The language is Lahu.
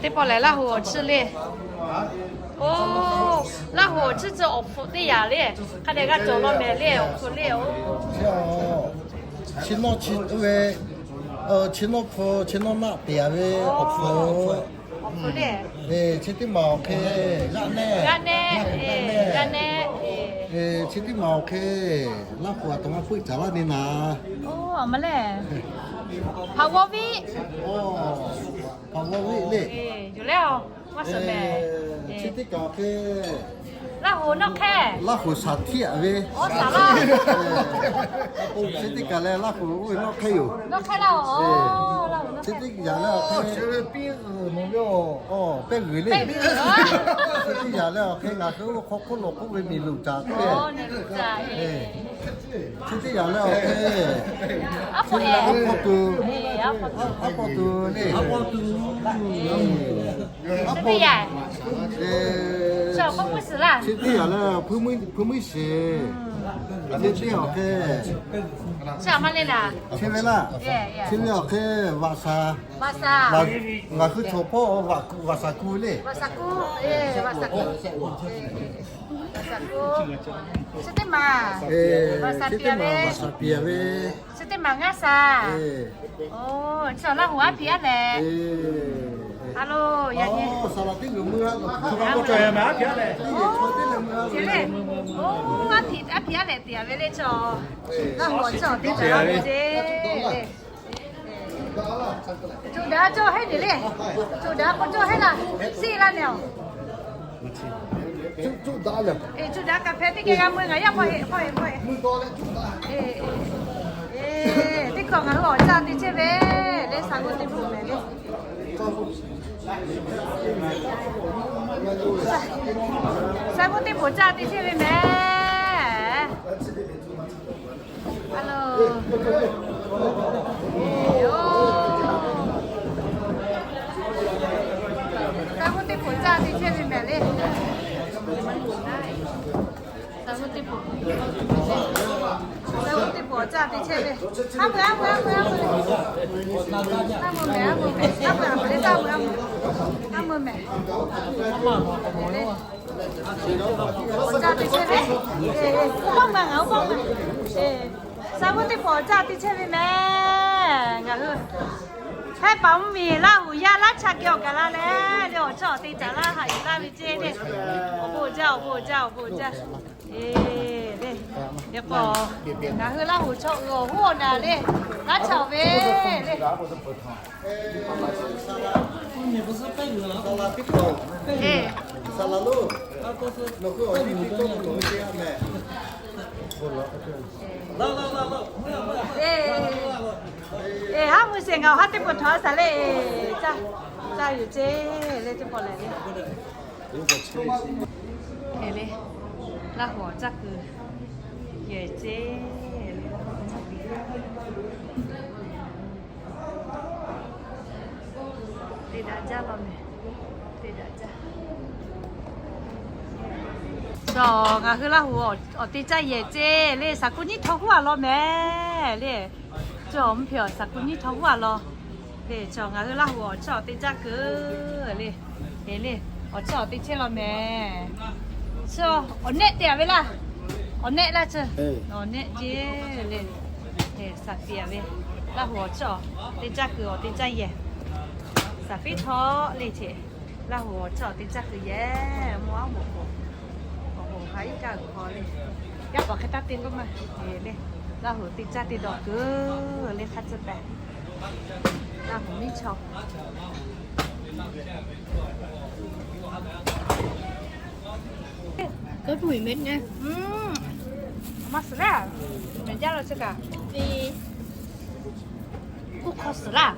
Teˇ pawˆ lehˬ, Laˇ huˍ awˬ chiˇ le. Oˇ, Laˇ huˍ awˬ chiˇ chi awˬ hpfuhꞈ teˇ yanˇ le. Hk'a dehꞈ g'a cawˬ law mehˍ le, awˬ hpfuhꞈ le. Oˇ, chi nawˇ chi ve, chi nawˇ hpu, chi nawˇ naˆ te a ve awˬ hpfuhꞈ. Awˬ hpfuhꞈ le. Chi teˇ maˬ awˬ hk'e g'aˆ nehˆ, g'aˆ nehˆ, g'aˆ nehˆ. Chi teˇ maˬ awˬ hk'e Laˇ huˍ a taꞈ maˇ puiˆ caˍ laˇ ne naˍ. Oˇ, a ma le. Hpaˍ g'awˇ viˆ. Hpaˍ g'awˇ viˆ le. Yoˬ le. Chi teˇ kaꞈ awˬ hk'e Laˇ huˍ nawˇ hk'e, Laˇ huˍ shaˍ htiˆ a ve. Oˇ, shaˍ laˇ. Chi teˇ kaꞈ lehˬ, Laˇ huˍ oˇ ve nawˇ hk'e yoˬ. Nawˇ hk'e laˇ. Chi teˇ yanˇ lehˬ awˬ hk'e, pehˇ g'uiˬ le. Chi teˇ yanˇ lehˬ awˬ hk'e ngaˬ hui oˇ hk'aw hk'oˆ lo k'oˆ ve miˬ luˬ caˍ teˇ. Chi teˇ yanˇ lehˬ awˬ hk'e, a hpawˇ tuˬ, a hpawˇ tuˬ le. Chi teˇ yanˇ lehˬ, hpu muiˉ shiˍ. Chi teˇ yanˇ awˬ hk'e, chi ve laˇ, chi ve awˬ hk'e vaꞈ shaˍ. Ngaˬ hui chaw hpawˇ vaꞈ shaˍ ku le. Chi teˇ maˬ vaꞈ shaˍ piˍ a ve. Chi teˇ maˬ ngaˇ shaˍ. Oˇ, chi Laˇ huˍ aˉ hpiꞈ aˉ lehˬ. A lo, yaꞈ nyi. Oˇ, aˉ hpiꞈ aˉ hpiꞈ aˉ lehˬ te a ve le chaw. Laˇ huˍ awˬ chiˇ awˬ teˇ caˇ ve ce le. Cuˇ daꞈ cawˇ heˆ ne le. Cuˇ daꞈ k'o cawˇ heˆ laˇ. Siˆ laˇ ne awˬ. Cuˇ daꞈ kaꞈ hpehꞈ teˇ geh g'a mui ngaˬ yaˇ hpawˇ heˆ hpawˇ heˆ hpawˇ heˆ. Teˇ hkawꞈ ngaˬ hui awˬ caˇ te chehˇ ve le, shaˍ g'oˇ teˇ hpaˍ mehˍ le. Shaˍ g'oˇ teˇ hpaˍ caˇ te chehˇ ve mehˍ. A lo, shaˍ g'oˇ teˇ hpaˍ caˇ te chehˇ ve mehˍ le. Shaˍ g'oˇ teˇ hpaˍ, shaˍ g'oˇ teˇ hpaˍ caˇ te chehˇ ve. Aˉ mui, aˉ mui, aˉ mui, aˉ mui, aˉ mui mehˍ, aˉ mui mehˍ, aˉ mui, aˉ mui le, aˉ mui, aˉ mui, aˉ mui mehˍ. Awˬ caˇ te chehˇ ve. Oˇ pawˆ ma ngaˬ, oˇ pawˆ ma. Shaˍ g'oˇ teˇ hpaˍ awˬ caˇ te chehˇ ve mehˍ. Ngaˬ hui hpehˇ paˍ mvuhˇ miˬ Laˇ huˍ yaˇ laˇ cha geh awˬ gaˬ la leh, le awˬ chawˇ awˬ te caˍ laˇ haꞈ yuˬ laˇ ve ceˇ le. Awˬ bon jaˇ, awˬ bon jaˇ, awˬ bon jaˇ. Eˬ, le, k'o, ngaˬ hui Laˇ huˍ chaw uiˍ awˬ hoˉ awˬ naˍ le, laˇ cha ve le. Eˬ, haˉ mui sheˍ ngaˬ awˬ haˉ teˇ pawˆ htaꞈ shaˍ le. Caˇ, caˇ yuˬ ceˇ le teˇ pawˆ lehˬ le. Eˬ le, Laˇ huˍ awˬ caˇ kuiˬ yehˬ ceˇ le. Te daꞈ jaˇ law mehˍ. Te daꞈ jaˇ. Chaw ngaˬ hui Laˇ huˍ awˬ te caˇ yehˬ ceˇ le, shaˍ kuˆ nyiˇ htawˇ huˉ a law mehˍ le. Chaw mvuhˇ hpehꞈ awˬ shaˍ kuˆ nyiˇ htawˇ huˉ a law. Le chaw ngaˬ hui Laˇ huˍ awˬ chawˇ awˬ te caˇ kuiˬ le. Eˬ le, awˬ chawˇ awˬ te chehˇ law mehˍ. Chaw awˬ nehˆ te a ve laˇ. Awˬ nehˆ laˇ chaw. Awˬ nehˆ ceˇ le. Shaˍ piˍ a ve, Laˇ huˍ awˬ chawˇ te caˇ kuiˬ awˬ te caˇ yehˬ. Shaˍ fiˉ htawˇ le ce. Laˇ huˍ awˬ chawˇ te caˇ kuiˬ yehˬ mawˇ aˉ mawˬ k'o, awˬ hoꞈ ha iˉ kaˆ g'uiˬ hk'aw le. Yaˇ paˍ hk'e taˇ te k'oˆ ma. Eˬ le, Laˇ huˍ te caˇ te dawˬ kuiˬ le hk'a tcuh pehˍ. Laˇ huˍ miˉ chaw. Maˇ suhˍ laˇ. Mehˬ jaˇ lo chi kaꞈ. Kuˇ hk'aw suhˍ laˇ.